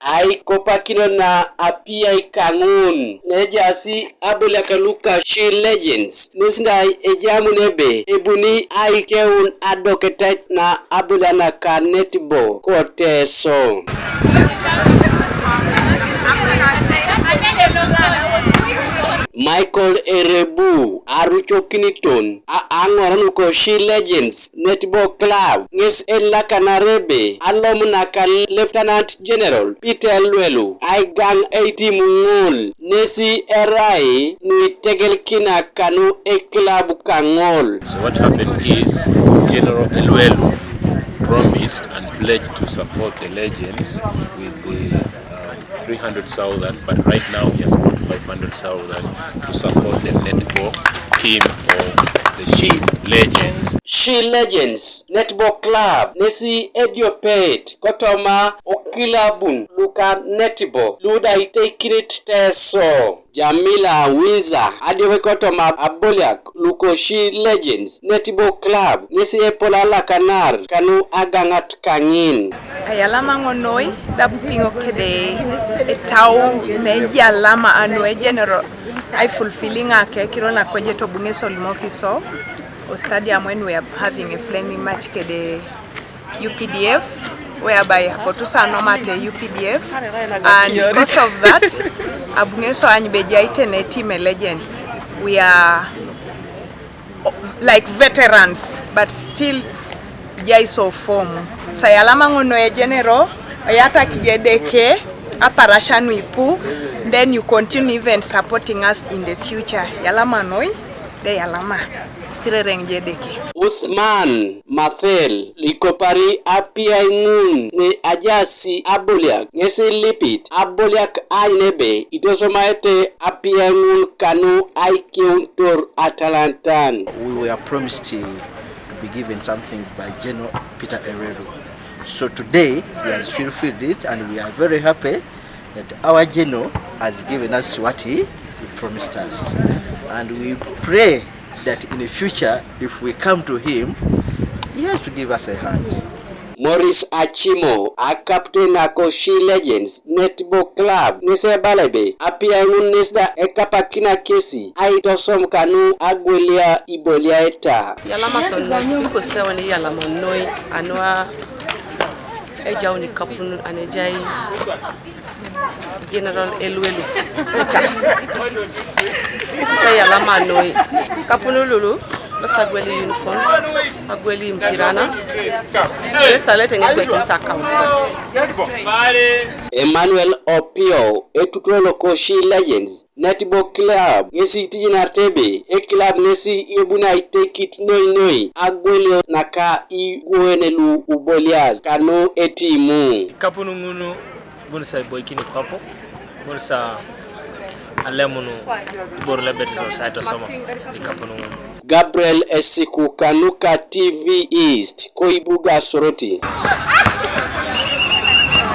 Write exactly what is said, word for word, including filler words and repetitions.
Aikopakino na apiai kaŋun nejasi aboliak luka She Legends, nes da ejamun ebe ebuni aikeun adoketait na aboliana ka netball ko Teso. Michael Erebu arucokiniton a aŋor nuko She Legends Netball Club ŋes elakanare ebe alom naka Lieutenant General Peter Lwelu aigaŋ eitimu ŋol nesi erai nuitegelkina kanu ekilab kaŋol. So what happened is General Elwelu promised and pledged to support the Legends with the um, three hundred thousand, but right now he has put five hundred thousand to support the netball team of the She Legends. She Legends Netball Club nesi ediopet kotoma okilabun luka netball luda iteikinit Teso. Jamila Winza adiope kotoma aboliak luko She Legends Netball Club ŋesi epol alakanar kanu agaŋat kaŋin. Ayalama ŋo noi dabu piŋo kede etau ne yalama anu e general ai fulfilling ake kiro na koje to buŋe solimo kiso o stadium when we are having a friendly match kede U P D F, whereby apotu sa nomate U P D F, and because of that, abuŋe so any bejaite ne team e Legends. We are like veterans, but still jai so form. So yalama ŋo noi e general, oyata kije deke, aparasha nuipu, then you continue even supporting us in the future. Yalama noi, de yalama. Sirereŋ jedeke. Usman Mathel likopari apiai ŋun ne ajasi aboliak ŋesi lipit aboliak ain ebe itosomaete apiai ŋun kanu aikeuntor atalantan. We were promised to be given something by General Peter Eredu. So today he has fulfilled it and we are very happy that our General has given us what he, he promised us. And we pray that in the future, if we come to him, he has to give us a hand. Morris Achimo, a captain ako She Legends Netball Club, nese balebe, apia ŋun nes da ekapakina kesi, aitosom kanu agwelia iboliaeta. Yalama son na biko stewan yalama noi anwa ejauni kapun anejai General Elwelu. Ita. Kusa yalama noi. Kapunu lulu. Los agweli uniforms. Agweli mpirana. Esa lete ngetu ekin sa kampus. Emmanuel Opio, etutulo ko She Legends Netball Club, ŋesi tijinarte ebe ekilab ŋesi ebuni aitekit noi noi agwelio naka igwene lu ubolias kanu etimu. Ikapunu ŋunu gun sa iboikini kwapo, gun sa alemunu ibor lebet so sa itosoma ikapunu ŋunu. Gabriel Esiku kanuka T V East, koibuga Soroti.